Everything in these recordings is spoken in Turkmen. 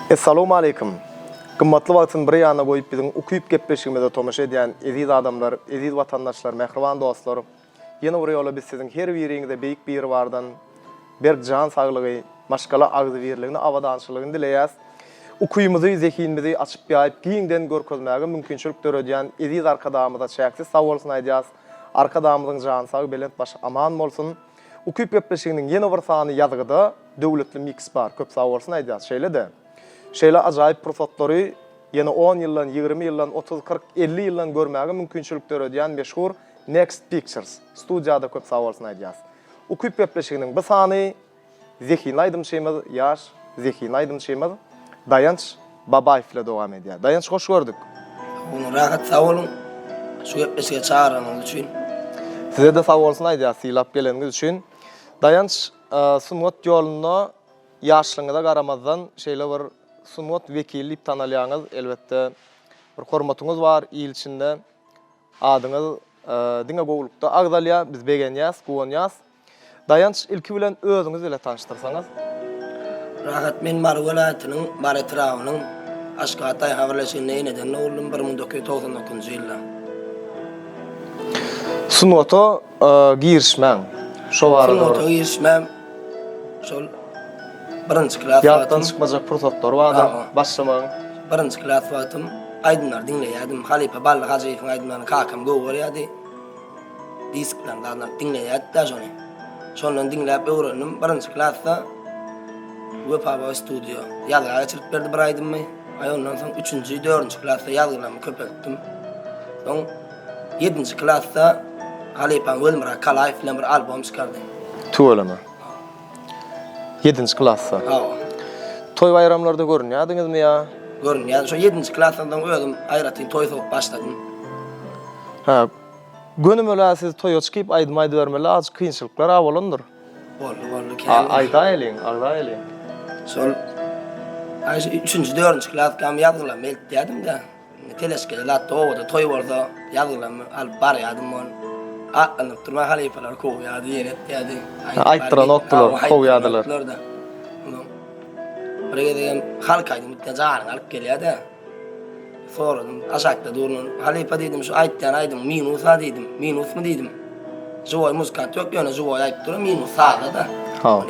Essalawmaleýkim! Gymmatly wagtyny bir ýana goýup biziň Ukyp gepleşigimize tomaşa edýän eziz adamlar, eziz watandaşlar, mähriban dostlar! Ýene bir ýola biz siziň her biriňize Beýik Biribardan berk jan saglygy, maşgala agzybirligini, abadançylygyny dileýäs. Ukymyzy, zehinimizi açyp-ýaýyp giňden görkezmäge mümkinçilik döredýän eziz Arkadagymyza çäksiz sagbolsun aýdýas. Arkadagymyzyň jany sag, belent başy aman bolsun! Ukyp gepleşiginiň ýene bir sany ýazgyda Döwletli Mix bar. Köp sagbolsun aýdýas. Şeýle-de, şeýle ajaýyp pursatlary ýene on ýyldan, 20 ýyldan, 30, 40, 50 ýyldan görmäge mümkinçilik döredýän meşhur Next Pictures studiýada köp sagbolsun aýdýas. Ukyp gepleşiginiň bu sany zehinli aýdymçymyz, ýaş zehinli aýdymçymyz Daýanç Babaýew ile dowam edýär. Daýanç hoş gördük. Sag Rahat sag boluň şu gepleşige çagyranyňyz üçin. Size-de sag bolsun aýdýas sylap geleniňiz üçin. Daýanç sungat ýolunda ýaşlygyňyza garamazdan şeýle bir sungat wekili diýip tanalýaňyz. Elbetde bir hormatyňyz bar il içinde. Adyňyz diňe gowulykda agzalýar, biz begenýäs, guwanýas. Daýanç, ilki bilen özüňiz bile tanyşdyrsaňyz. Rahat men Mary welaýatynyň Mary etrabynyň Aşgabat daýhan birleşiginde eneden doguldym 1999-njy ýylda. Sungata girişmäň şo barada bir. Sungata girişmäm şol birinji klas wagtym. Ýatdan çykmajak pursatlary bardyr başlamagyň. Birinji klas wagtym aýdymlary diňleýärdim. Halypa Bally Hajyýewiň aýdymlaryny kakam gowy görýärdi. Disklerini zadyny alyp diňleýärdi-dä şony. Şondan diňläp öwrendim. Birinji klasda Wepa boý studio ýazga geçirip berdi bir aýdymy. Aý ondan soň üçünji, dördünji klasda ýazgylarymy köpeltdim. Soň ýedinji klasda halypam Welmyrat Kalaýew bilen bir albom çykardy. Tüweleme. Ýedinji klasda. Hawa. Toý baýramlarda görünýärdiňizmi ýa? Görünýärdim. Şo ýedinji klasdan soň özüm aýratyn toý sogup başladym. Hä. Gönümel-ä siz toýa çykyp aýdym aýdybermeli azajyk kynçylyklar-a bolandyr. Boldy, boldy kän. Aýdaýalyň, agzaýalyň. Şol aý şu üçünji, dördünji klaskam ýazgylarymy eltýärdim-de. Indi teleşkede zatda obada toý bolsa ýazgylarymy alyp barýardym ol. Atlanyp durman halypalar kowýardy, ýene etýärdi. Aýtdyranokdylar, kowýardylar. Onsoň bir gezegem halk aýdym bitýär, janyňy alyp gelýär-de. Soradym, aşakda durun. Halypa diýdim, şu aýtýan aýdymyň minus-a diýdim. Minusmy diýdim. Žiwoý muzykant ýok, ýöne žiwoý aýdyp dur, minus sazda-da.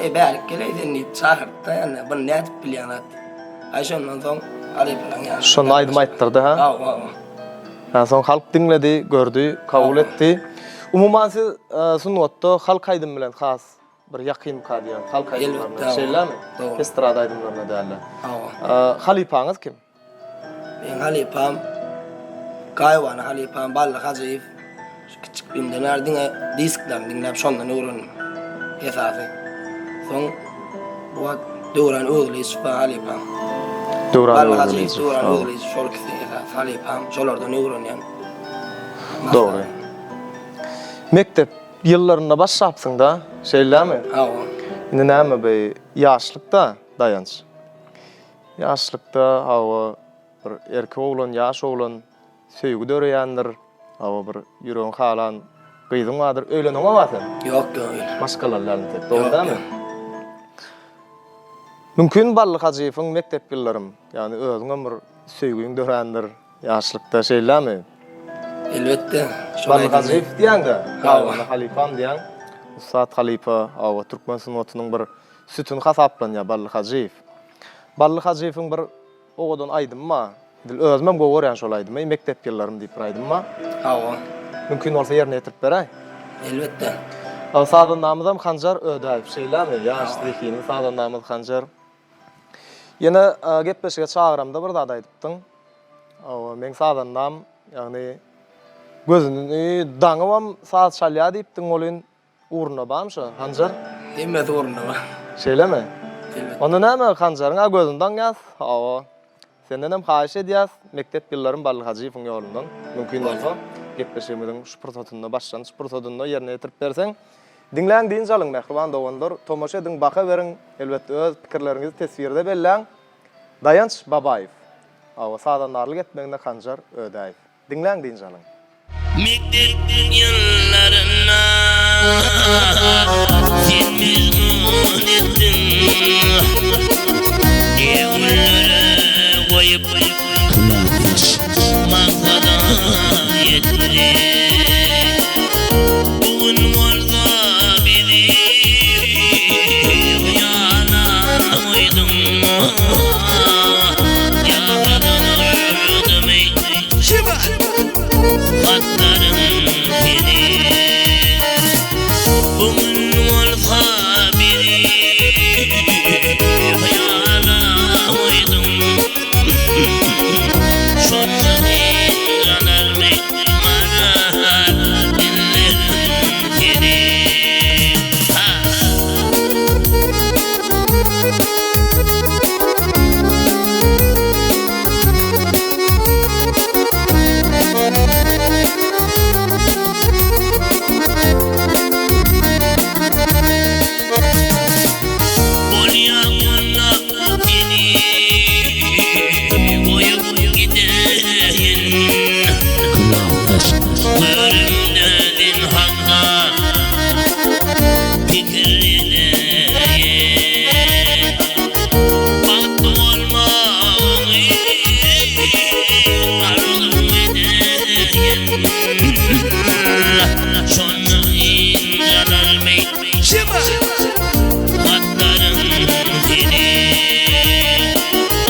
E, bärik geleý sen diýip çagyrdy-da, ýa-da buny nädip bilýäň zat diýip. Aý şondan soň halypalaryň ýanyna. Şonda aýdym aýtdyrdy, hä? Hawa, hawa. Hä, soň halk diňledi, gördi, kabul etdi. Umuman siz sungatda halk aýdymy bilen has bir ýakynmyka diýýän, halk aýdymlaryna, şeýlemi? Dogry. Estrada aýdymlaryna däl-de. Hawa. Halypaňyz kim? Meň halypam Gaýybana halypam Bally Hajyýew. Şu kiçjikligimden bäri diňe disklerini diňläp şondan öwrendim. Esasy. Soň bu wagt Döwran Öwezlyjow bar halypam. Döwran Bally Hajyýew, Öwezlyjow. Döwran Öwezlyjow şol ikisi esasy halypam. Şolardan öwrenýän. Dogry. Mekdep ýyllarynda başlapsyň-da, şeýlemi? Hawa. Indi näme bu ýaşlykda Daýanç? Ýaşlykda hawa bir erkek oglan, ýaş oglan söýgi döreýändir. Hawa bir ýüregiň halan gyzyň bardyr. Öýleneňok-a sen? Ýok, ýok öýlen. Maşgalaly däl entek, dogry dälmi? Mümkin Bally Hajyýewiň mekdep ýyllarym, ýagny özüňem bir söýgiň dörändir ýaşlykda, şeýlemi? Elbetde. Bally Hajyýew diýýäň-de, hawa, halypam diýýäň. Ussat halypa, hawa, türkmen sungatynyň bir sütüni hasaplanýar Bally Hajyýew. Bally Hajyýewiň bir owadan aýdymy bar. Edil özümem gowy görýän şol aýdymy. Mekdep ýyllarym diýip bir aýdym bar. Hawa. Mümkin bolsa ýerine ýetirip beräý. Elbetde. Sazandamyzam Hanjar Ödäýew, şeýlemi? Ýaş zehinli sazandamyz Hanjar. Ýene gepleşige çagyramda bir zat aýdypdyň. Hawa, meň sazandam, ýagny gözüni daňybam saz çalýar diýipdiň welin, Ugrunda barmy şo, Hanjar? Hemmesi ugrunda bar. Şeýlemi? Elbetde. Onda näme, Hanjaryň-a gözüni daňýas. Hawa. Sendenem haýyş edýäs, mekdep ýyllarym Bally Hajyýewiň ýolundan, mümkin bolsa, gepleşigimiziň şu pursatynda, başlanyş pursadynda ýerine ýetirip berseň. Diňläň, dynç alyň, mähriban doganlar. Tomaşa ediň, baha beriň. Elbetde, öz pikirleriňizi teswirde belläň. Daýanç Babaýew. Hawa, sazandarlyk etmeginde Hanjar Ödäýew. Diňläň dynç alyň. Mekdep ýyllarynda sen mejnun etdiň Ne günlere. goýduň Ýa-da urdumy Hatlaryň seni Bu gün bolsa bizi hyýala goýduň Şonda ynjalarmy gara dillerim seni Ha! Bolýa onda seni goýup gideýin. Görümde sen hakda pikir edeýin. Bagtly bolmagyňy arzuw edeýin. Şonda ynjalarmy hatlaryň seni.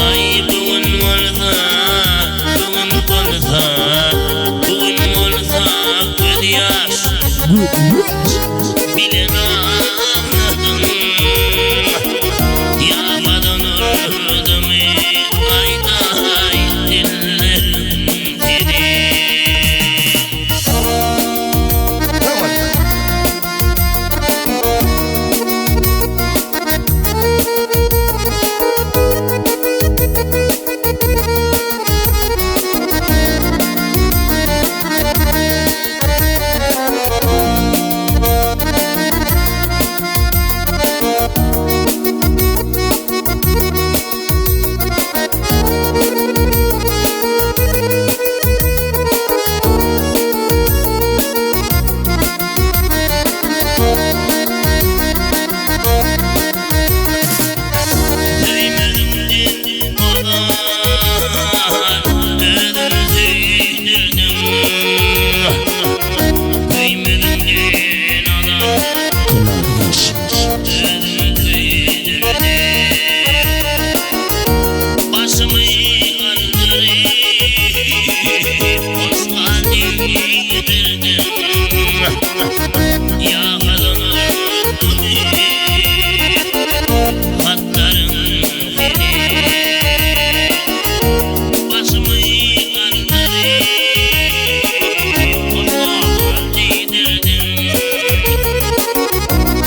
Aý bu gün bolsa, bu gün bolsa, bu gün bolsa gözýaş. Bilen agladyň Ýamadan urdumy Aýdaý dillerim seni. Söýmegiňden ozal özüm söýdürdim. Söýmegiňden ozal özüm söýdürdim. Başymy galdyryp hoşga diýdirdim. Ýa gazanarmy hatlaryň seni. Başymy galdyryp hoşga diýdirdim.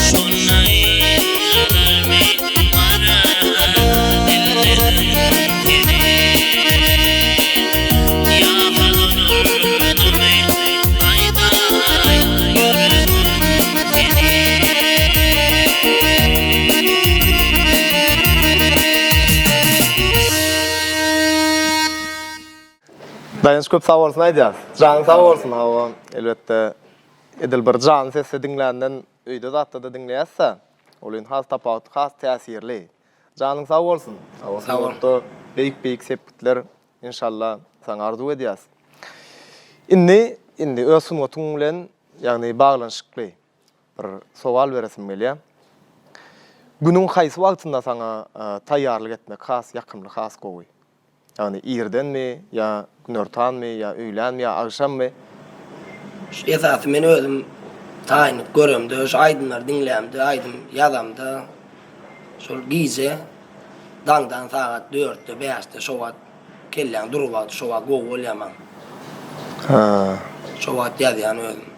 Şonda ynjalarmy gara dillerim seni. Ýa gazanarmy aýdaý ýüregim seni. Daýanç köp sag bolsun aýdýas. Janyň sag bolsun hawa elbetde edil bir janly sesde diňländen öýde zatda-da diňleýäs-dä. Ol indi has tapawutly has täsirli. Janyň sag bolsun. Hawa sungatda beýik beýik sepgitler inşallah saňa arzuw edýäs. Indi indi öz sungatyň bilen ýagny baglanyşykly bir sowal beresim gelýär. Günüň haýsy wagtynda saňa taýýarlyk etmek has ýakymly, has gowy? Ýagny irdenmi ýa günortanmy ýa öýlänmi ýa agşammy? Şu esasy men özüm taýynlyk göremde, şu aýdymlary diňlämde, aýdym ýazamda şol gije daňdan sagat dörtde, bäşde şo wagt kelläň dury wagty şo wagt gowy bolýar maňa. Hä. Şo wagt ýazýan özüm.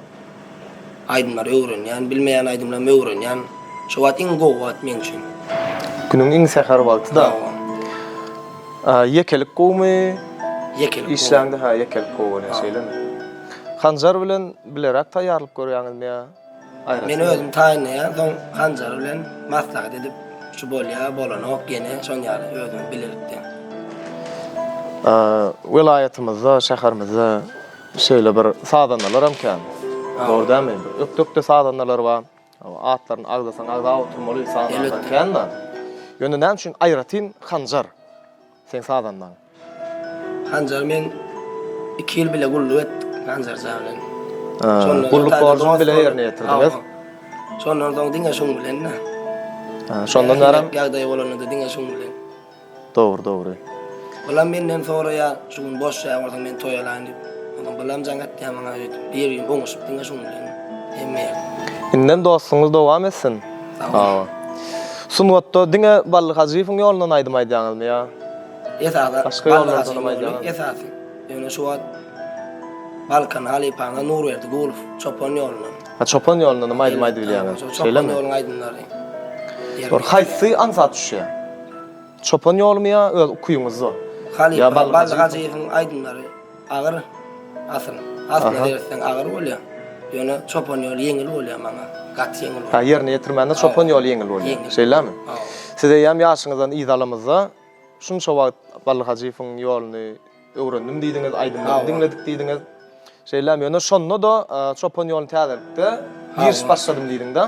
Aýdymlary öwrenýän, bilmeýän aýdymlarymy öwrenýän. Şo wagt iň gowy wagt meň üçin. Günüň iň säher wagty-da. Hawa. Ýekelik gowumy? Ýekelik gowy. Işläňde hä ýekelik gowy bolýar, şeýlemi? Hanjar bilen bileräk taýýarlyk görýäňizmi ýa aýratyn? Men özüm taýynlaýan, soň Hanjar bilen maslahat edip, şu bolýar, bolanok ýene şon ýaly özümiz bilelikde. Welaýatymyzda, şäherimizde Şeýle bir sazandalaram kän. Dogry dälmi? Bir ökde-ökde sazandalar bar. Atlaryny agzasaň agzap oturmaly sazandalar kän-de. Ýöne näme üçin aýratyn Hanjar seň sazandaň? Hanjar men iki ýyl bile gulluk etdik Hanjar jan bilen. Gulluk borjuny bile ýerine ýetirdiňiz. Şondan soň diňe şuň bilen-de. Ha, şondan bärem ýagdaý bolanda-da diňe şuň bilen. Dogry, dogry. Bulam menden soraýar, şu gün boş ýa bolsa men toý alaýyn diýip. Onsoň bulam jaň etýär maňa öýdüp. Bir-birini oňuşyp diňe şuň bilen hemme ýerde. Indem dostuňyz dowam etsin. Sag bol. Sungatda diňe Bally Hajyýewiň ýolundan aýdym aýdýaňyzmy ýa? Esasy Başga Bally ýollardan hem Hajyýewiň ýoly aýdýaňyzmy? esasy. Ýöne şu wagt Balkan halypaňa Nurberdi Gulow çopan ýolundan. Ha çopan ýolundan hem aýdym aýdybilýäňiz. Çopan ýoluň aýdymlary. Bir haýsy aňsat düşýär? Çopan ýolumy ýa öz ukyňyzda? Halypa Bally Hajyýewiň aýdymlary agyr asyl. Aslyna seretseň agyr bolýar. Ýöne çopan ýoly ýeňil bolýar maňa. Gaty ýeňil bolýar. Ha ýerine ýetirmände çopan ýoly ýeňil bolýar. Şeýlemi? Siz eýýäm ýaşyňyzdan yz alamyzda şunça wagt Bally Hajyýewiň ýoluny öwrendim diýdiňiz, aýdymlaryny diňledik diýdiňiz. Şeýlemi? Ýöne şonda-da çopan ýoluny täzelikde girişip başladym diýdiň-de.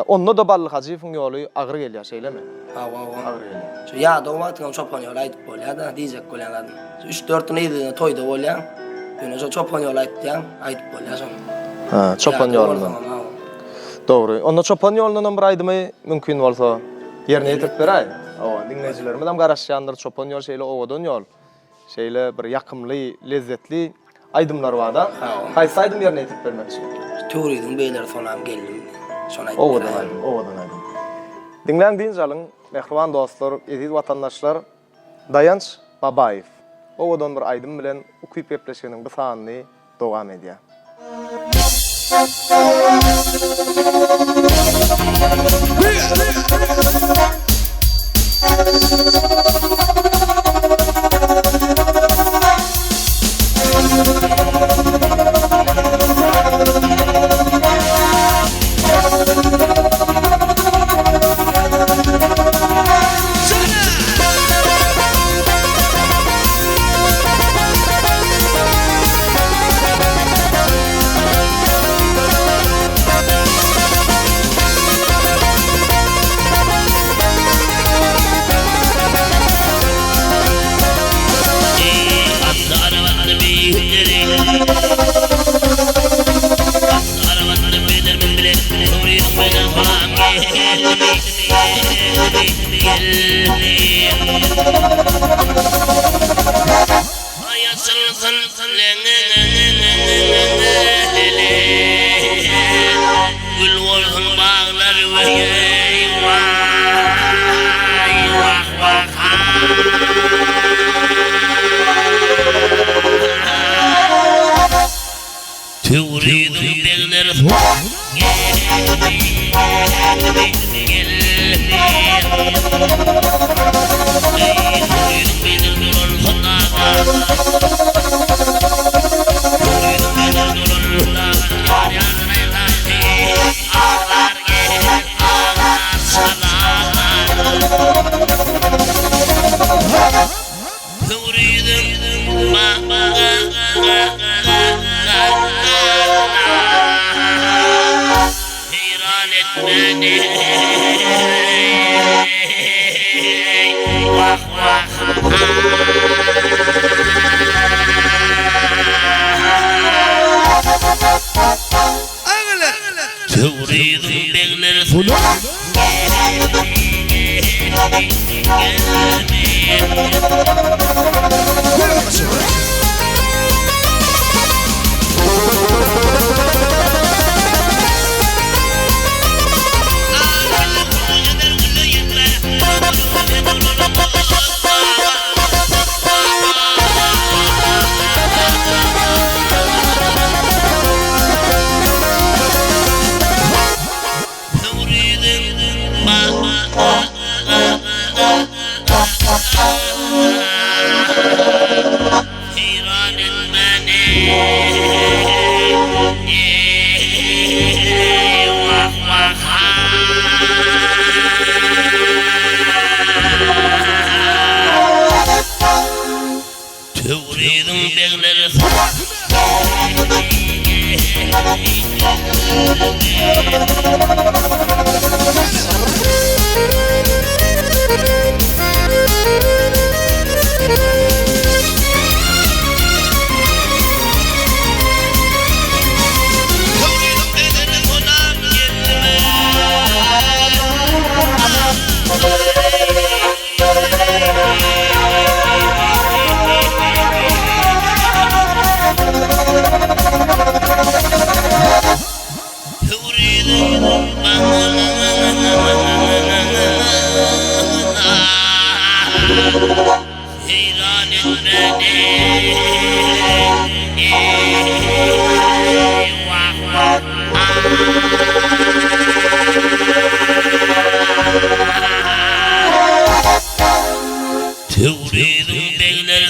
Onda-da Bally Hajyýewiň ýoly agyr gelýär, şeýlemi? Hawa, hawa. Agyr gelýär. Şu ýadaw wagtyňam çopan ýoly aýdyp bolýar-da, diýjek bolýan zadym. Şu üç-dört gün yzly-yzyna toýda bolýaň. Ýöne şo çopan ýoly aýtýaň, aýdyp bolýar şony. Hä, çopan Ýadaw ýolundan. bolsaňam, hawa. Dogry. Onda çopan ýolundanam bir aýdymy mümkin bolsa ýerine ýetirip beräý. Hawa, diňleýjilerimizem garaşýandyr, çopan ýol şeýle owadan ýol. Şeýle bir ýakymly, lezzetli aýdymlar barda. Haýsy aýdymy ýerine ýetirip bermekçi? Töwriziň beýleri sonam geldim. Şony aýdyp Owadan aýdym, owadan aýdym. Diňläň dynç alyň, mähriban dostlar, eziz watandaşlar. Daýanç Babaýew owadan bir aýdym bilen Ukyp gepleşiginiň bu sanyny dowam edýär. Gül bolsun baglar weý waý wah wah Töwriziň begleri Heýran etmedi Wah wah Töwriziň begleri Töwriziň begleri Seýran etmedi Wah wah Töwriziň begleri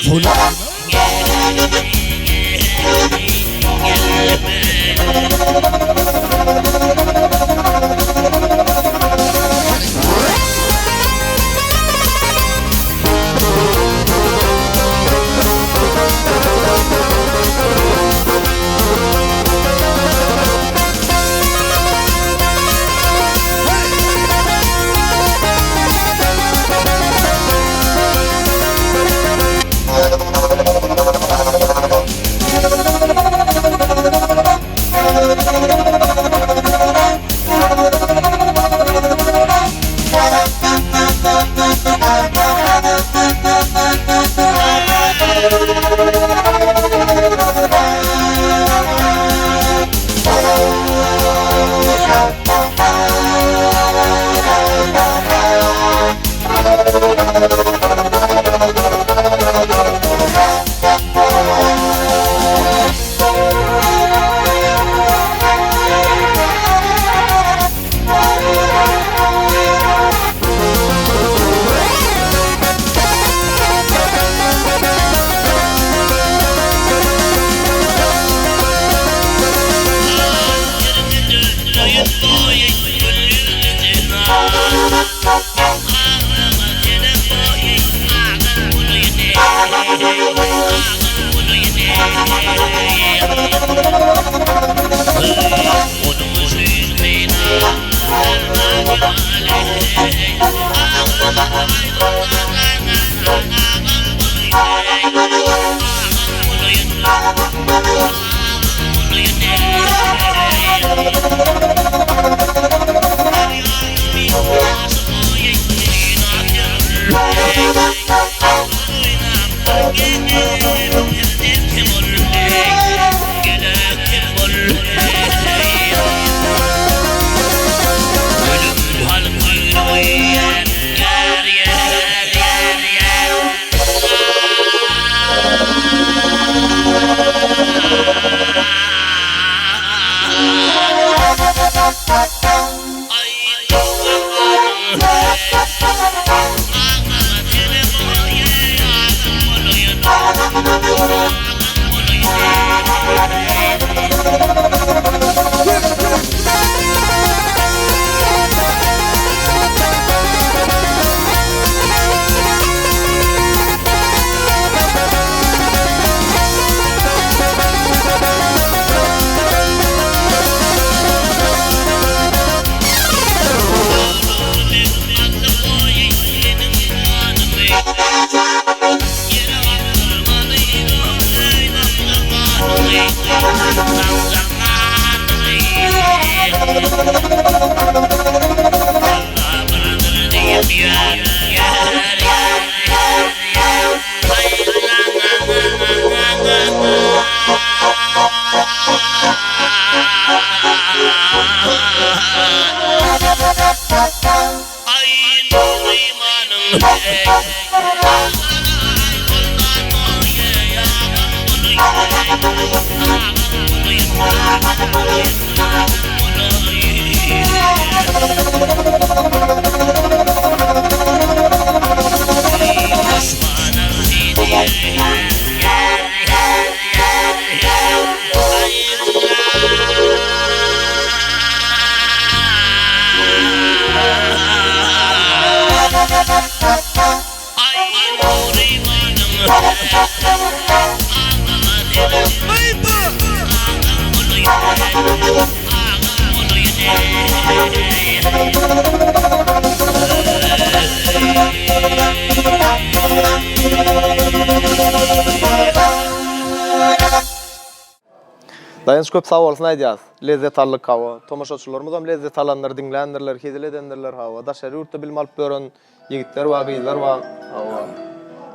Daýanç köp sag bolsun aýdýas. Lezzet aldyk hawa. Tomaşaçylarymyzam lezzet alandyr, diňländirler, hezil edendirler hawa. Daşary ýurtda bilim alyp ýören ýigitler bar, gyzlar bar. Hawa.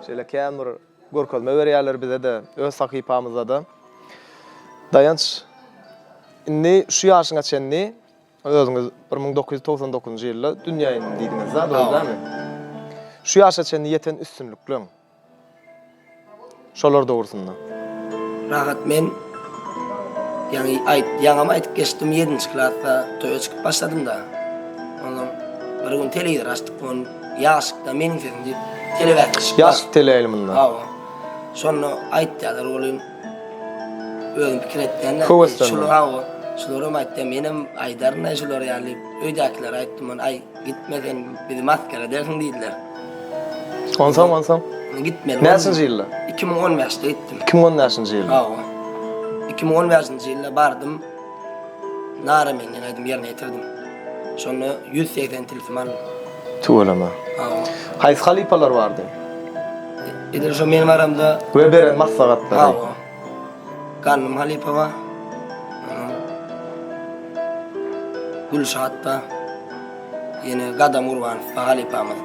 Şeýle kän bir görkezme berýärler bize-de, öz sahypamyzda-da. Daýanç, indi şu ýaşyňa çenli Özüňiz 1999-njy ýylda dünýä indim diýdiňiz-dä, dogry dälmi? Şu ýaşa çenli ýeten üstünlikleň. Şolar dogrusynda. Rahat men ýaňy aýt ýaňam aýdyp geçdim ýedinji klasda toýa çykyp başladymda. Ondan bir gün telewizor açdyk on Ýaşlykda meniň sesim diýip telebäsleşik bar. Ýaşlyk teleýaýlymynda. Hawa. Şonda aýtýarlar welin özüm pikir etýän-de. Höweslendim. Şular hawa. Şularam aýtýar menem aýdaryn-aý şular ýaly diýip öýdäkilere aýtdym ony aý Gitme sen bizi masgara edersiň diýdiler. Onsoň onsoň? Gitmeli. Näçinji ýylda? 2015-de gitdim. 2015-nji ýylda. Hawa. 2015-nji ýylda bardym. Nara menden aýdym ýerine ýetirdim. Şonda 180 tilsim aldym. Tüweleme. Hawa. Haýsy halypalar bardy? Edil şo men baramda We beren maslahatlary. Hawa. Gandym halypa bar. Gülşat bar. Ýene Gadam Gurbanow bar halypamyz.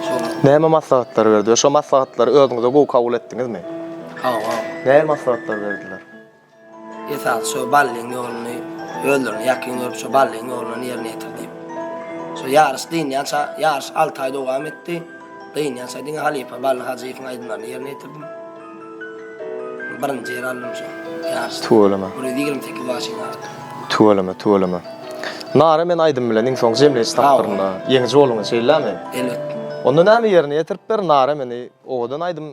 Şolar. Näme maslahatlar berdi we şo maslahatlary özüňize gowy kabul etdiňizmi? Hawa. Näme maslahatlar berdiler? Esasy şo Ballyň ýoluny özlerine ýakyn görüp şo Ballyň ýolundan ýerine ýetir diýip. Şo ýaryş dynýança, ýaryş alty aý dowam etdi. Dynýança diňe halypa Bally Hajyýewiň aýdymlaryny ýerine ýetirdim. Birinji ýer aldym şo ýaryşda. Tüweleme. 128 maşyn bardy. Tüweleme, tüweleme. Nara men aýdym bilen iň soňky jemleýji tapgyrynda ýeňiji bolduňyz şeýlemi? Elbetde. Onda näme ýerine ýetirip ber Nara meni owadan aýdym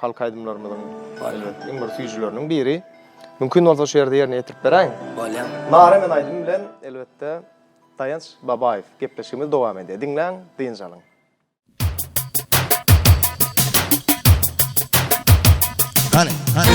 halk aýdymlarymyzyň elbetde iň bir süýjüleriniň biri. Mümkin bolsa şu ýerde ýerine ýetirip beräýiň. Bolýar. Nara men aýdym bilen elbetde Daýanç Babaýew gepleşigimiz dowam edýär. Diňläň, dynç alyň. Hany, hany.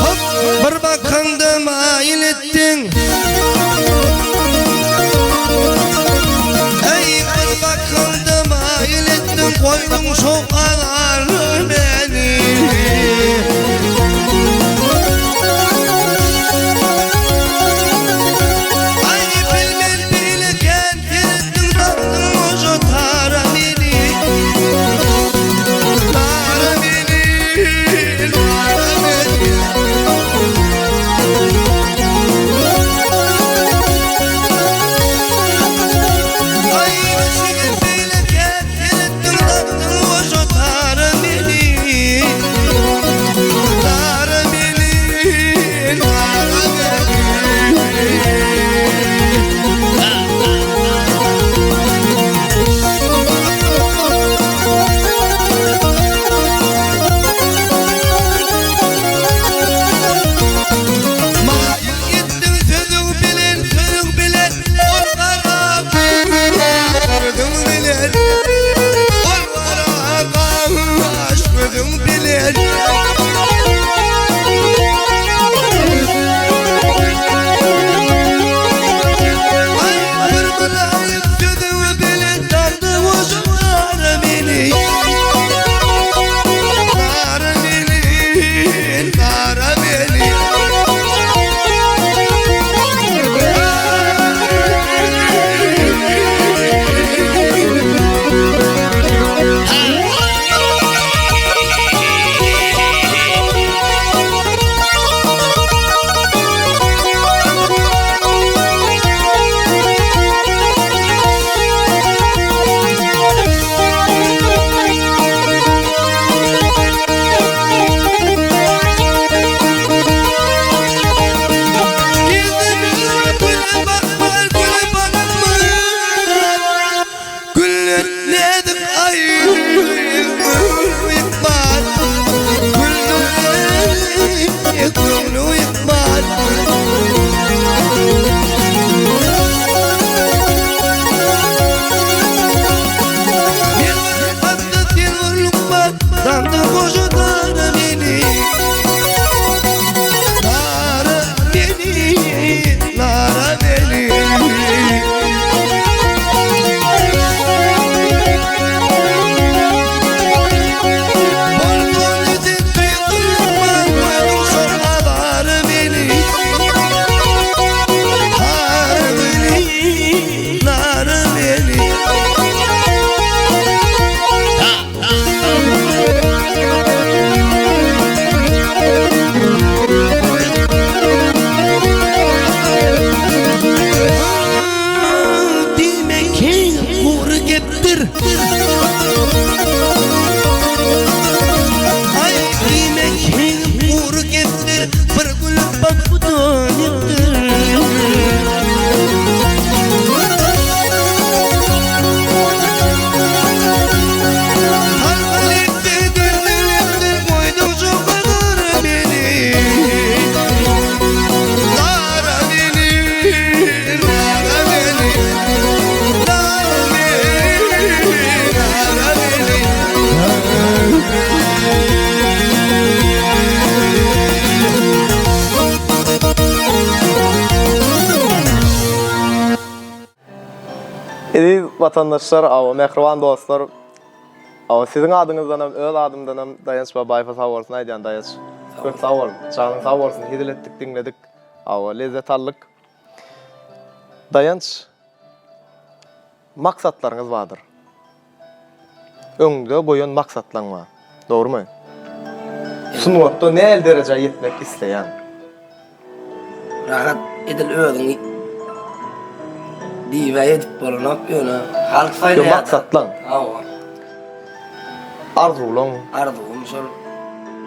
Hop, bir bakaňda maýyl etdiň. Eý, bir bakaňda maýyl etdiň, goýduň şo azarly meni. Aý, bilmen beýlekän seretdiň, tapdyň goja tara meni. Tara meni, tara meni. Aý, niçigem beýlekän seretdiň, tapdyň goja. Eziz watandaşlar, awa mähriban dostlar, awa siziň adyňyzdanam, öz adymdanam Daýanç Babaýewe sag bolsun aýdýan Daýanç. Köp sag bol. Janyň sag bolsun. Hezil etdik, diňledik. Awa lezzet aldyk. Daýanç maksatlaryňyz bardyr. Öňde goýan maksatlaň bar. Dogrumy? Sungatda näl derejä ýetmek isleýäň? Rahat edil özüňi diýibä edip bolanok ýöne halk saýlaýar. Ýok maksatlaň. Hawa. Arzuwlaň. Arzuwym şol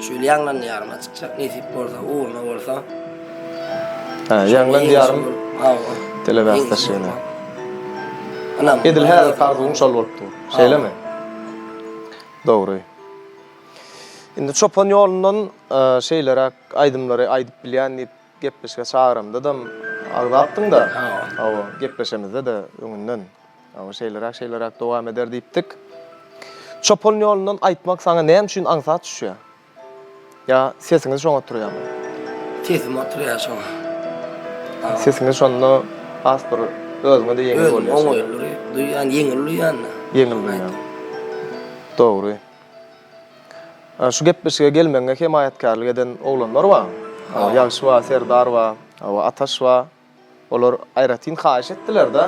şu ýyl Ýaňlan diýaryma çykjak nesip bolsa ugruna bolsa. Hä, Ýaňlan diýarym telebäsleşigine. Edil häzirki arzuwyň şol bolup dur. Şeýlemi? Dogry. Indi çopan ýolundan şeýleräk aýdymlary aýdyp bilýän diýip gepleşige çagyramdadam agzapdyň-da. Hawa, gepleşemizde-de öňünden. Hawa, şeýleräk, şeýleräk dowam eder diýipdik. Çopan ýolundan aýtmak saňa näme üçin aňsat düşýär? Ýa sesiňiz şoňa oturýarmy? Sesim oturýar şoňa. Sesiňiz şonda has bir özüňe-de ýeňil bolýar. Özüm oňaýly duýýan, ýeňil duýýan-da. Ýeňil duýýan. Dogry. Şu gepleşige gelmegiňe hemaýatkärlik eden oglanlar bar. Ýagşy bar, Serdar bar, Ataş bar. Olar aýratyn haýyş etdiler-de.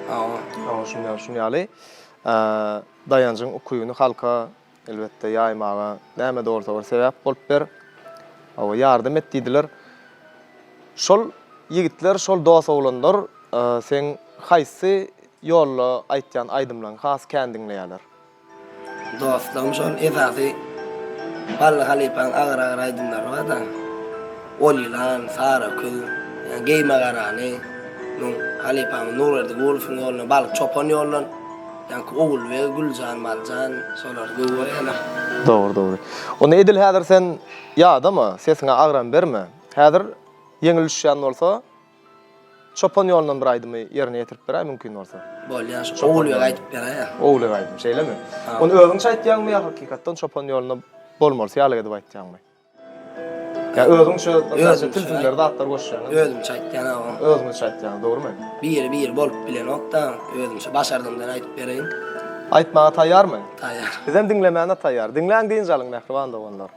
Hawa. Hawa, şuny ýaly, şuny ýaly. Daýanjyň ukybyny halka Elbetde, ýaýmaga näme-de bolsa bir sebäp bolup ber. Hawa, ýardam et diýdiler. Şol ýigitler, şol dos oglanlar seň haýsy ýolda aýtýan aýdymlaryňy has kän diňleýärler? Dostlarym şol esasy Bally halypaň agyr-agyr aýdymlary bar-da. Ol ýylan, Sara köz, ýa Geýme garany, muň halypamyz Nurberdi Gulowyň ýoluna, Balyk çopan ýoldan. Ýaňky Ogulbeg, Güljan, Baljan şolary gowy görýärler. Dogry dogry. Onda edil häzir sen ýadama, sesiňe agram berme. Häzir ýeňil düşýän bolsa, Çopan ýolundan bir aýdymy ýerine ýetirip beräý mümkin bolsa. Bolýar şu Ogulbeg aýdyp beräýer. Ogulbeg aýdym, şeýlemi? Ony özüňçe aýtýaňmy ýa hakykatdan çopan ýoluna bolmalysy ýaly edip aýtýaňmy? Ýa özüňçe özüňçe tilsimleri zatlar goşýaňyz. Özümçe aýtýan aga. Özüňizçe aýtýaňyz, dogrymy? Biri biri bolup bilenok-da, özümçe başardymdan aýdyp bereýin. Aýtmaga taýýarmy? Taýýar. Bizem diňlemäne taýýar. Diňläň dynç alyň mähriban doganlar.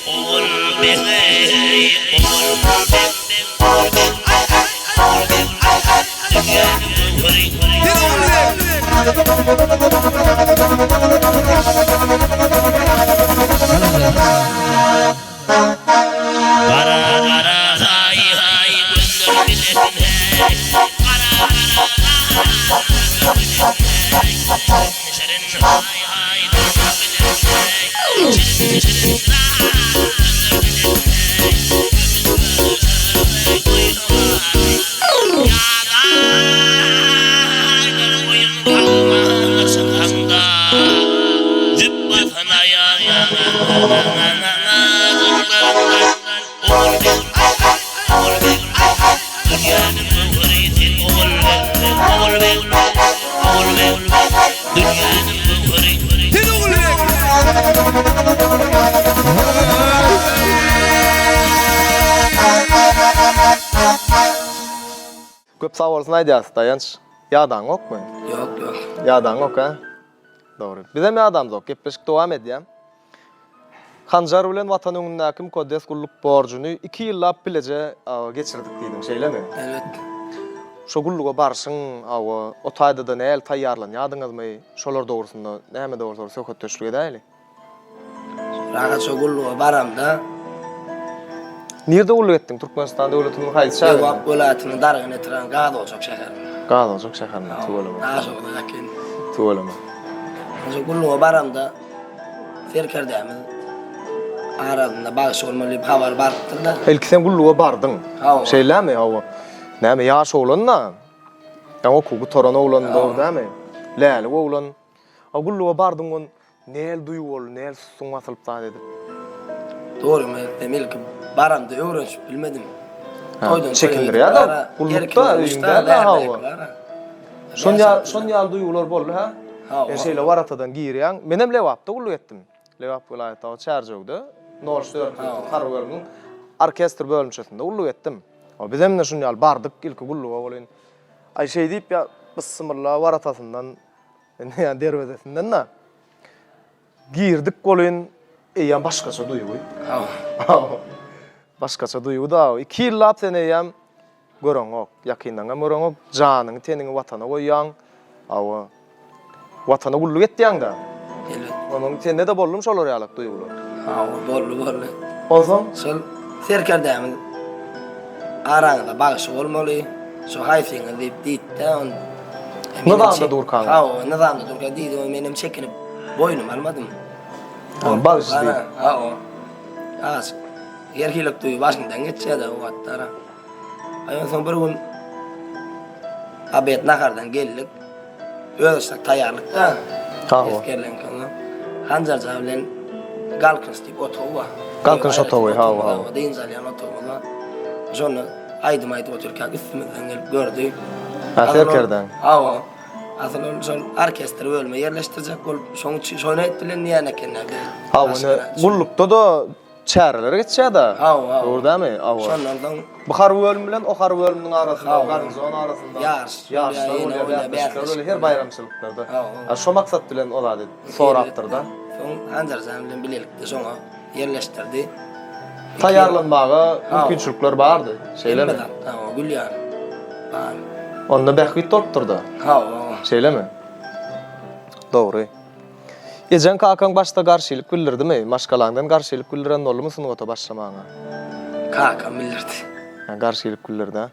Ogulbeg Ogulbeg Dünýäniň göwheri. Gara gara haý haý gözler bilesin heý Gara gara gözler bilesin heý Şirin şirin haý haý gözler bilesin heý Şirin şirin gözler bilesin heý Gömüş göze şerbe goýsaň Ýalar boýun galma çykaňda Jüp basan Köp sag bolsun aýdýarys Daýanç. Ýadaňokmy? Ýok ýok. Ýadaňok a? Dogry. Bizem ýadamzok. Gepleşik dowam edýär. Hanjar bilen Watan öňündäki mukaddes gulluk borjuny iki ýyllap bileje geçirdik diýdiň, şeýlemi? Elbetde. Şo gulluga barşyň, hawa, o taýda-da nähili taýýarlanýardyňyzmy? Şolar dogrusynda näme-de bolsa bir söhbetdeşlik edäýeli. Rahat şo gulluga baramda. Nirde gulluk etdiň? Türkmenistan döwletiniň haýsy şäherinde? Lebap welaýatynyň Dargan etrabynyň Gazojak şäherinde. Gazojak şäherinde, tüweleme. Daşoguza ýakyn. Tüweleme. Şo gulluga baramda serkerdämiz arasynda bagşy bolmaly diýip habar barypdyr-da. Ilki sen gulluga bardyň. Hawa. Şeýlemi? Hawa. Näme ýaş oglan-da. Ýaňy okuw gutaran oglan, dogry dälmi? Lälik oglan. A gulluga bardyň on näl duýgy boldy, näl sustuň basylyp zat edip? Dogrymy aýtsam ilki baramda öwrenişip bilmedim. Toýdan çekindirýär-de, gullukda öýüňde däl-de hawa. Şon ýaly, şon ýaly duýgular boldy hä? Hawa. Sen şeýle waratadan girýäň. Menem Lebapda gulluk etdim. Lebap welaýatdaky Çärjewde nol dört harby bölümiň orkestr bölümçesinde gulluk etdim. Bizem ine şun ýaly bardyk ilki gulluga welin. Aý şeý diýip ýa byssymylla waratasyndan Indi ýa derwezesinden-de girdik welin eýýäm başgaça duýgy. Hawa. Başgaça duýgy da. Iki ýyllap sen eýýäm göreňok, ýakynlaňam göreňok, janyňy, teniňi Watana goýýaň. Hawa. Watana gulluk etýäň-dä. Elbetde. Onuň sende-de boldumy şolar ýalak duýgular? Hawa, boldy, boldy. Onsoň? Şol serkerdämiz araňyzda bagşy bolmaly, şo haýsyňyz diýip diýdi-de, on Nyzamda durkaň. Hawa, nyzamda durka diýdi, men hem çekinip boýnuma almadym. Bagşy diýip. Hawa. Aşyk. Her hili duýgy başyňdan geçýär-de o wagtlar. Aý onsoň bir gün obed nahardan geldik. Özbaşdak taýýarlykda. Hawa. Esgerleňki ondan. Hanjarja bilen Galkynyş diýip otag bar. Galkynyş otagy, hawa, hawa. Dynç alýan otagymyz bar. Şonda aýdym aýdyp otyrkak üstümizden gelip gördi. Ha, serkerdäň. Hawa. Asyl ol şol orkestr bölüme ýerleşdirjek bolup, şoň üçin şony aýdyp bilen diýen eken-dä. Hawa, ine gullukda-da çäreler geçýär-dä. Hawa, hawa. Dogry dälmi? Hawa. Şondan soň Bu harby bölüm bilen o harby bölüminiň arasynda, Hawa. garnizon arasynda Ýaryş ýaryşlar bolýar, bolýar, ýene bäsleşikler bolýar, her bäsleşik baýramçylyklarda. Hawa. A şo maksat bilen o zady sorapdyr-da. Soň Hanjar jan bilen bilelikde şoňa ýerleşdirdi. Taýýarlanmaga Hawa. mümkinçilikler bardy, şeýlemi? Hemme zat, hawa, gül ýaly. Bar. Onda bähbit bolupdyr-da. Hawa, hawa. Şeýlemi? Dogry. Ejeň kakaň başda garşylyk bildirdimi? Maşgalaňdan garşylyk bildiren boldumy sungata başlamagyňa? Kakam bildirdi. Hä, garşylyk bildirdi hä?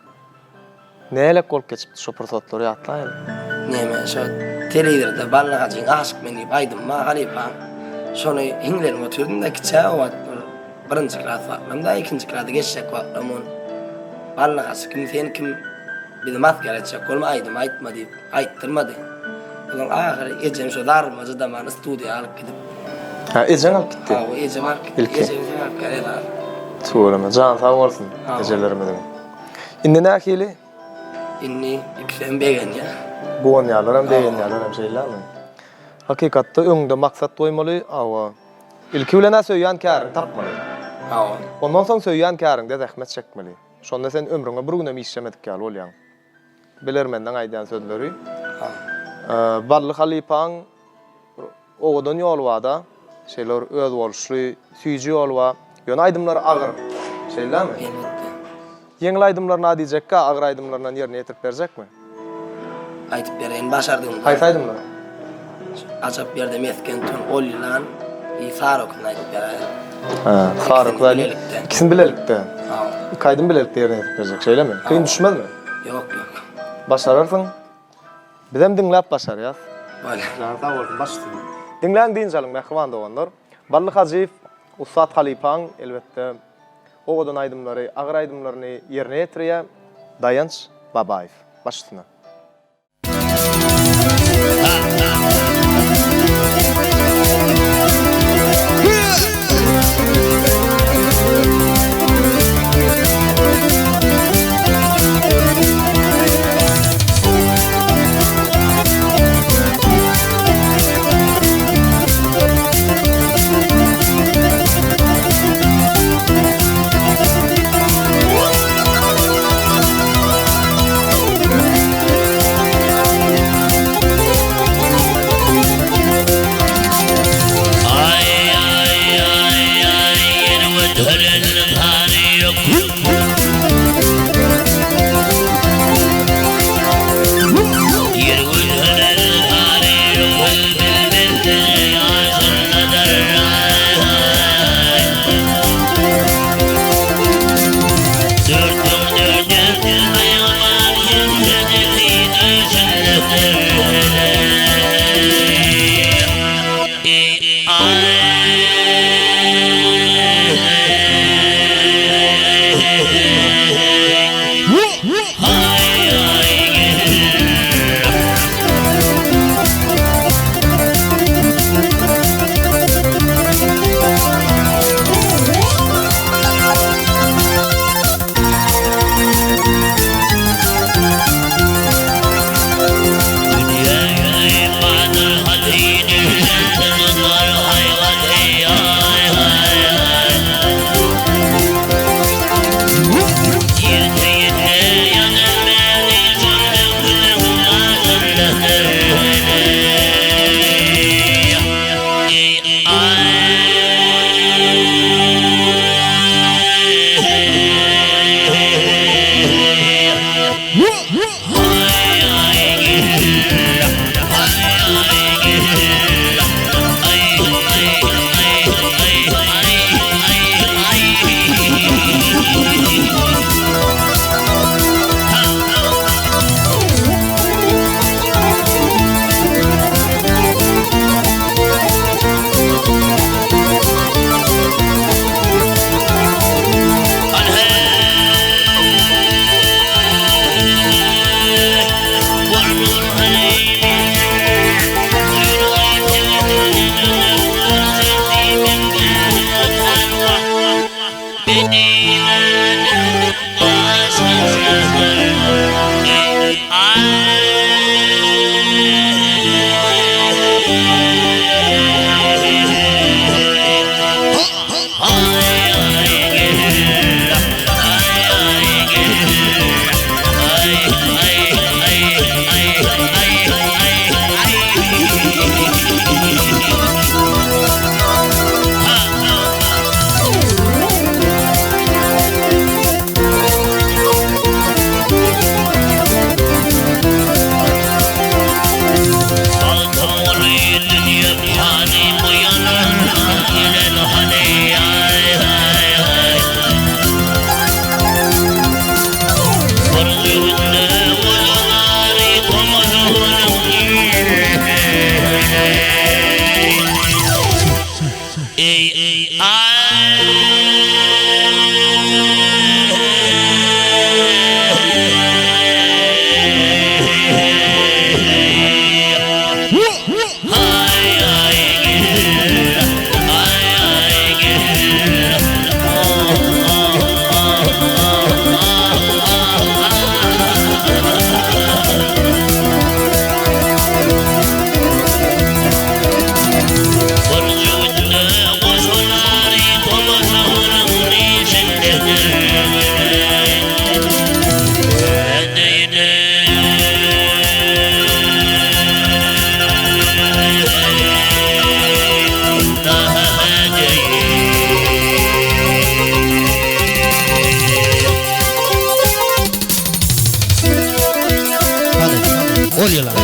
Nälik bolup geçipdi şo pursatlary ýatlaýyn. Neme şo telewizorda Bally Hajyň Aşyk men diýip aýdym bar halypaň. Şony hiňlenip oturdym-da kiçä o wagt bir birinji klas wagtlarym-da ikinji klasa geçjek wagtlarym ol Bally Hajy kim sen kim bizi masgara etjek bolma aýdym aýtma diýip Aýtdyrmady. Onsoň ahyry ejem şo zarbyma çydaman studiýa alyp gidip. Hä, ejeň alyp gitdi? Hawa, ejem alyp gitdi. Ilki. Ejem sebäpkär esasy. Tüweleme, jany sag bolsun ejelerimiziň. Indi nähili? Indi ikisem begenýär. Guwanýarlaram, begenýärlerem şeýlemi? Hakykatda öňde maksat goýmaly, hawa. Ilki bilen-ä söýýän käriňi tapmaly. Hawa. Ondan soň söýýän käriňde zähmet çekmeli. Şonda sen ömrüňe bir günem işlemedik ýaly bolýaň. Bilermenleň aýdýan sözleri. Bally halypaň bir owadan ýoly barda, şeýle bir özboluşly süýji ýoly bar. Ýöne aýdymlary agyr. Şeýlemi? Elbetde. Ýeňil aýdymlaryny a diýjekkä, agyr aýdymlaryndan ýerine ýetirip berjekmi? Aýdyp bereýin başardygymdan. Haýsy aýdymlar? Ajap ýerde mesgen tun ol ýylan i Sary öküzini aýdyp beräýin. Hä, Sary öküz aýdymy. Bilelikde. Ikisini bilelikde. Hawa. Iki aýdymy bilelikde ýerine ýetirip berjek, şeýlemi? Kyn düşmezmi? Ýok, ýok. Başararsyň. Bizem diňläp başarýas. Bolýar. Janyň sag bolsun, baş üstüne. Diňläň dynç alyň mähriban doganlar. Bally Hajyýew ussat halypaň elbetde owadan aýdymlary, agyr aýdymlaryny ýerine ýetirýär. Daýanç Babaýew. Baş üstüne. Hol ýylan.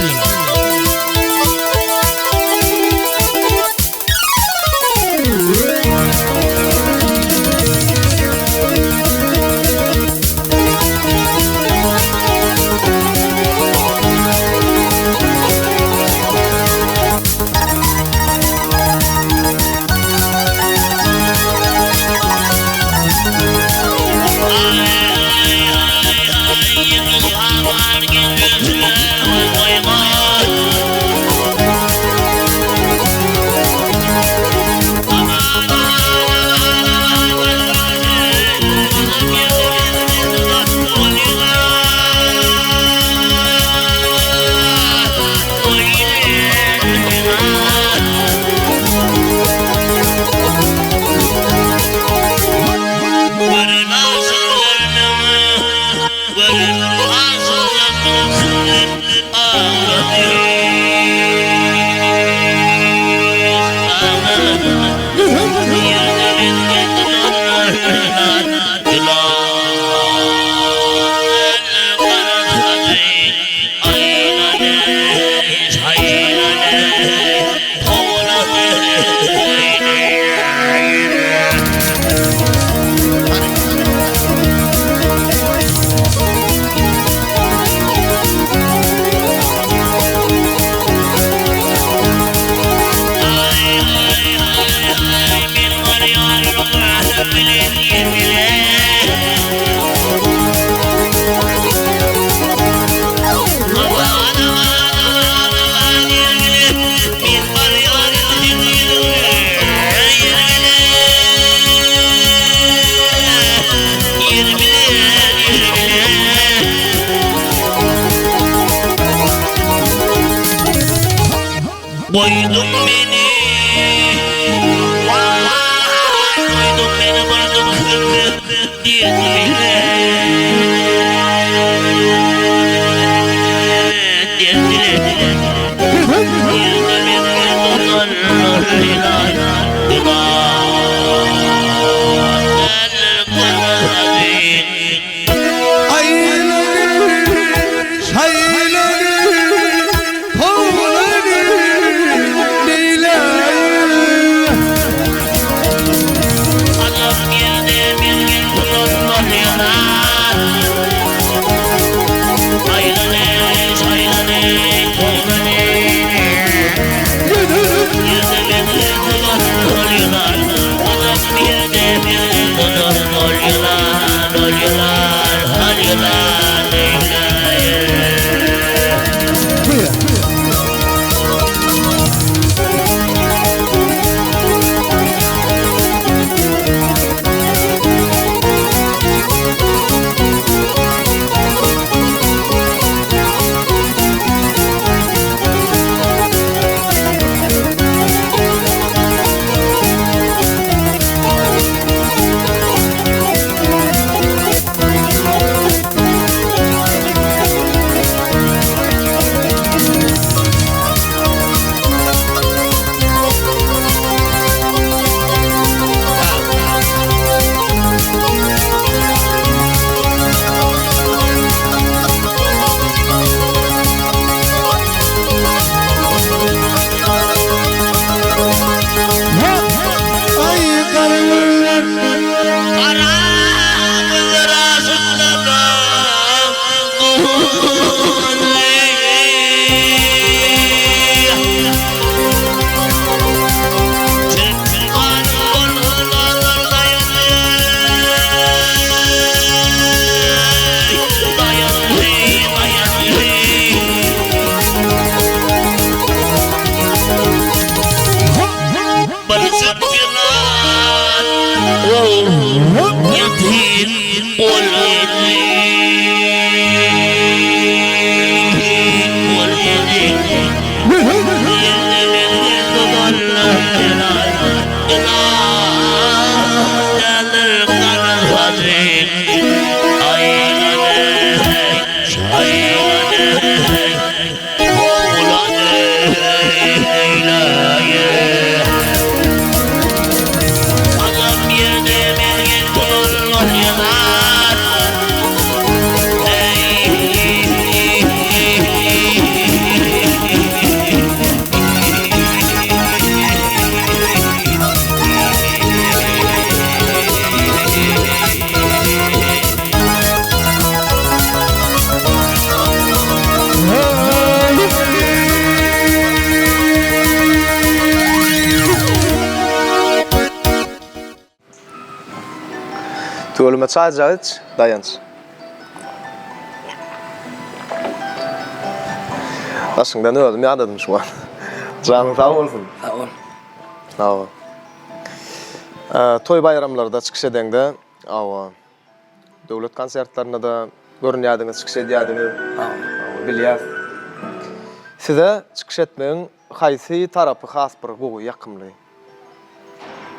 Goýduň meni, waý, goýduň meni bardym diýen bile. Diýen bile. Tüweleme çaýjak iç, Daýanç. Daşyňdan özüm ýadadym şu wagt. Janyň sag bolsun. Sag bol. Sag bol. Toý baýramlarda çykyş edeňde, hawa, döwlet konsertlerinde-de görünýärdiňiz, çykyş edýärdiňiz. Hawa. Bilýäs. Size çykyş etmegiň haýsy tarapy has bir gowy, ýakymly?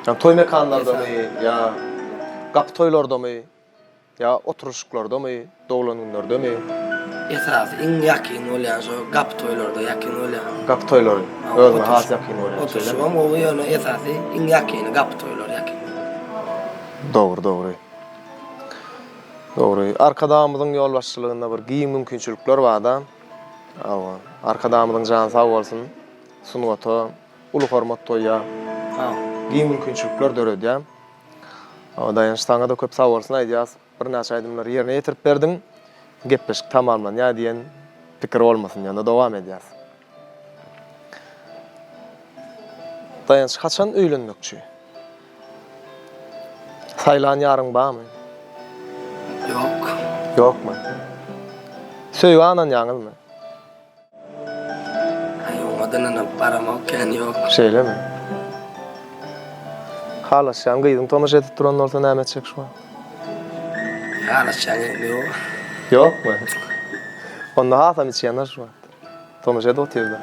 Ýa toý mekanlardamy, ýa gapy toýlardamy? Ýa oturyşyklardamy, doglan günlerdemi? Esasy iň ýakyn bolýan şo gapy toýlarda ýakyn bolýan. Gapy toýlary özüňe has ýakyn bolýan şeýlemi? Oturyşygam gowy ýöne esasy iň ýakyny gapy toýlary ýakyn. Dogry dogry. Dogry. Arkadagymyzyň ýolbaşçylygynda bir giň mümkinçilikler barda. Hawa. Arkadagymyzyň jany sag bolsun. Sungata uly hormat goýýar. Giň mümkinçilikler döredýär. Hawa Daýanç saňada köp sag bolsun aýdýas. Birnäçe aýdymlary ýerine ýetirip berdiň. Gepleşik tamamlanýar diýen pikir bolmasyn ýöne dowam edýäs. Daýanç haçan öýlenmekçi? Saýlan ýaryň barmy? Ýok. Ýokmy? Söýgä ynanýaňyzmy? Aý oňadan ynanyp baramok kän ýok. Şeýlemi? Halaşýan gyzyň tomaşa edip duran bolsa näme etjek şu wagt? Halaşýan gyzym ýok. Ýokmy? Onda hasam içýändir şu wagt. Tomaşa edip otyrda.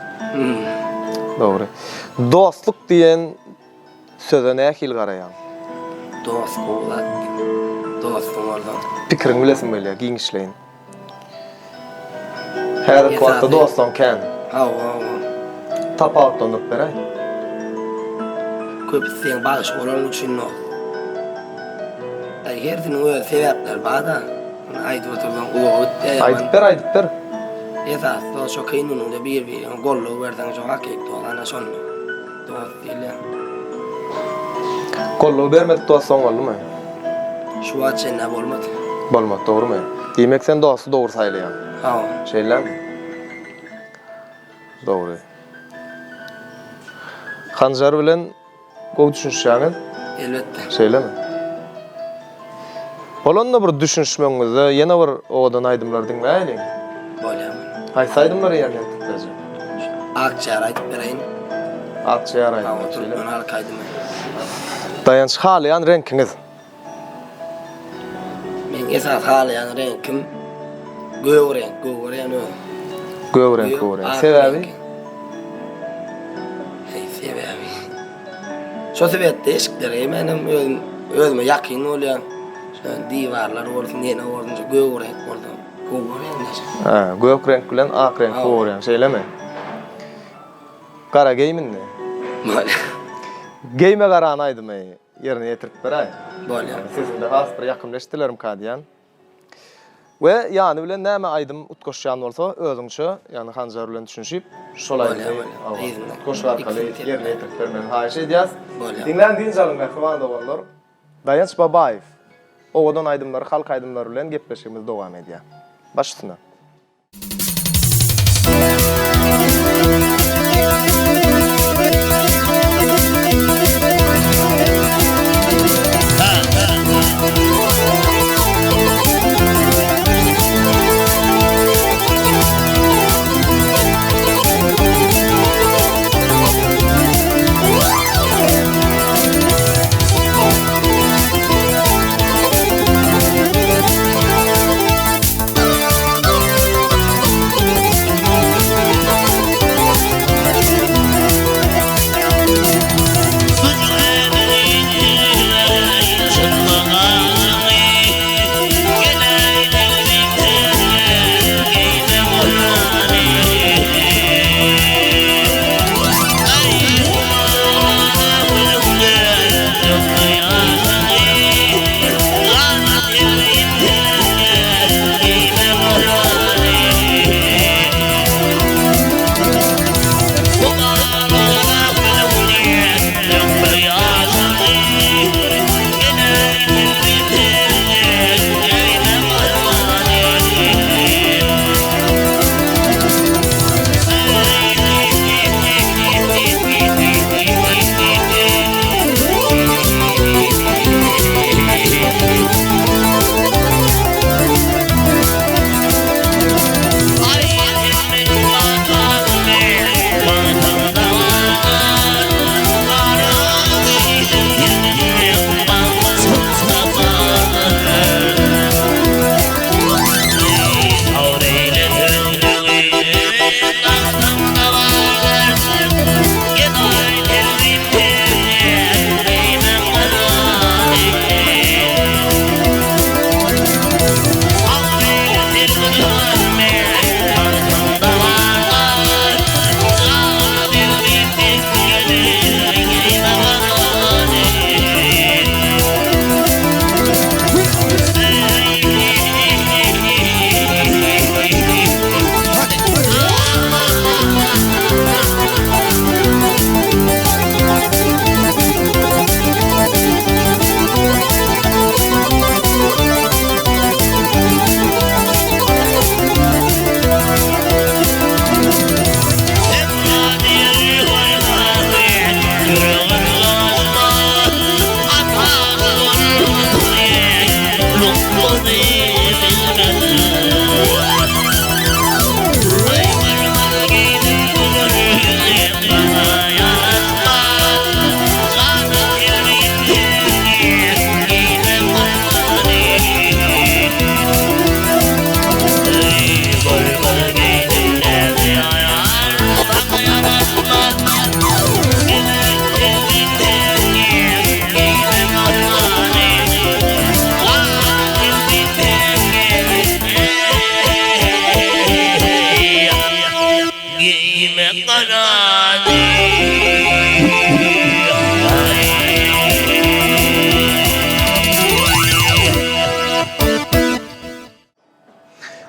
Dogry. Dostluk diýen söze nähili garaýaň? Dost gowy zat. Dostuň bolsa. Pikiriňi bilesim gelýär giňişleýin. Häzirki wagtda dostlaň kän. Hawa, hawa. Tapawutlandyryp beräý. Köpüsi seň bagşy bolanyň üçin dost. Aý hersiniň öz sebäpleri bar-da. Muny aýdyp otursaň uzaga gitýär ýaman. Aýdyp ber, aýdyp ber. Esasy dost şo kyn günüňde bir-biriňe goldaw berseň şo hakyky dost ana şonda. Dost diýilýär. Goldaw bermedik dostlaň boldumy? Şu wagt çenli bolmady. Bolmady, dogrumy? Diýmek sen dosty dogry saýlaýaň. Hawa. Şeýlemi? Dogry. Hanjar bilen gowy düşünişýäňiz? Elbetde. Şeýlemi? Bolanda bir düşünişmegiňizde ýene bir owadan aýdymlary diňläýeliň. Bolýar. Haýsy aýdymlary ýerine ýetirip berjek? Akja ýar aýdyp bereýin. Akja ýar aýdymy. Hawa, türkmen halk aýdymy. Daýanç halaýan reňkiňiz? Meň esasy halaýan reňkim gök reňk, gowy görýän özüm. Gök reňk gowy görýäň. Sebäbi? Heý, sebäbi. Şo sebäpde eşikleri geýmänem özüm özüme ýakyn bolýar. Şo diwarlar bolsun, ýene bolsun, şo gök reňk bolsa gowy görýän daşy. Hä, gök reňk bilen ak reňki gowy görýäň, şeýlemi? Gara geým indi. Bolýar. Geýme garany aýdymy ýerine ýetirip beräý. Bolýar. Sesiňde has bir ýakymly eşidilermika diýýän. We ýany bilen näme aýdym utgaşýan bolsa özüňçe, ýagny Hanjar bilen düşünişip, şol aýdymy utgaşyk arkaly ýerine ýetirip bermegini haýyş edýäs. Diňläň dynç alyň mähriban doganlar. Daýanç Babaýew, owadan aýdymlary halk aýdymlary bilen gepleşigimiz dowam edýär. Baş üstüne.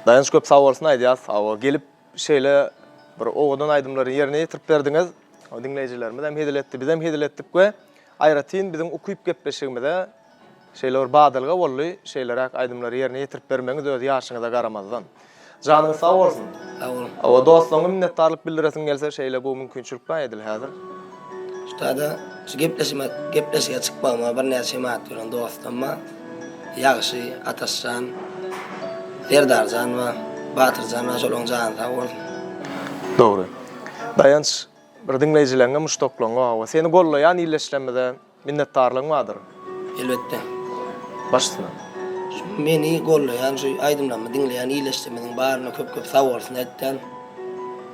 Daýanç köp sag bolsun aýdýas. Hawa, gelip şeýle bir owadan aýdymlary ýerine ýetirip berdiňiz. Diňleýjilerimiz hem hezil etdi, biz hem hezil etdik we aýratyn biziň ukyp gepleşigimize şeýle bir badalga boldy, şeýleräk aýdymlary ýerine ýetirip bermegiňiz öz ýaşyňyza garamazdan. Janyňyz sag bolsun. Sag boluň. Hawa, dostlaryňa minnetdarlyk bildiresiň gelse şeýle gowy mümkinçilik bar edil häzir. Şu taýda şu gepleşime gepleşige çykmagyma birnäçe hemaýat beren dostlarym bar. Ýagşy, Ataşjan, Serdarjan bar, Batyrjan bar, şolaryň jany sag bolsun. Dogry. Daýanç, bir diňleýjileňňe muşdaklaňňa hawa seni gollaýan ildeşlerimize minnetdarlygyň bardyr. Elbetde. Baş üstüne. Şu meni gollaýan, şu aýdymlarymy diňleýän ildeşlerimiziň baryna köp-köp sag bolsun aýtýan.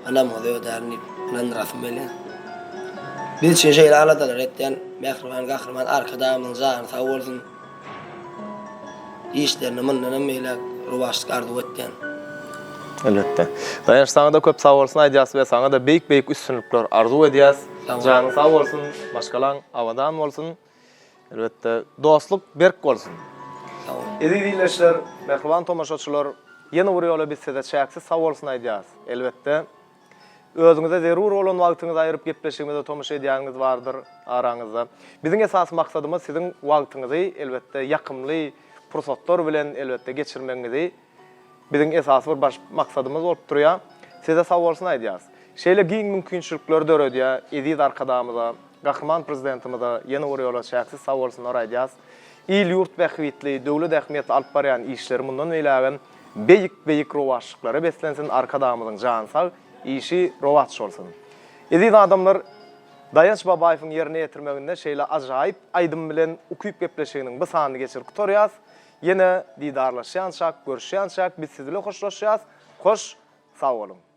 Ynamyňyzy ödärin diýip ynandyrasym gelýär. Biz üçin şeýle aladalar etýän mähriban Gahryman Arkadagymyzyň jany sag bolsun. Işlerine mundan hem beýläk rowaçlyk arzuw etýän. Elbetde. Daýanç saňa-da köp sag bolsun aýdýas we saňa-da beýik-beýik üstünlikler arzuw edýäs. Janyň sag bolsun, maşgalaň abadan bolsun. Elbetde, dostluk berk bolsun. Sag boluň. Eziz ildeşler, mähriban tomaşaçylar, ýene bir ýola biz size çäksiz sag bolsun aýdýarys. Elbetde, özüňize zerur bolan wagtyňyzy aýryp gepleşigimize tomaşa edýäniňiz bardyr araňyzda. Biziň esasy maksadymyz siziň wagtyňyzy, elbetde, ýakymly pursatlar bilen, elbetde, geçirmegiňizi biziň esasy bir baş maksadymyz bolup durýar. Size sag bolsun aýdýarys. Şeýle giň mümkinçilikleri döredýär eziz Arkadagymyza, Gahryman Prezidentimize ýene bir ýola çäksiz sag bolsunlar aýdýarys. Il-ýurt bähbitli, döwlet ähmiýetli alyp barýan işleri mundan beýlägem beýik-beýik rowaçlyklara beslensin, Arkadagymyzyň jany sag, işi rowaç bolsun. Eziz adamlar, Daýanç Babaýewiň ýerine ýetirmeginde şeýle ajaýyp aýdym bilen Ukyp gepleşiginiň bu sanyny geçirip gutarýas. Ýene didarlaşýançak, görüşýänçäk biz siz bile hoşlaşýas. Hoş, sag boluň!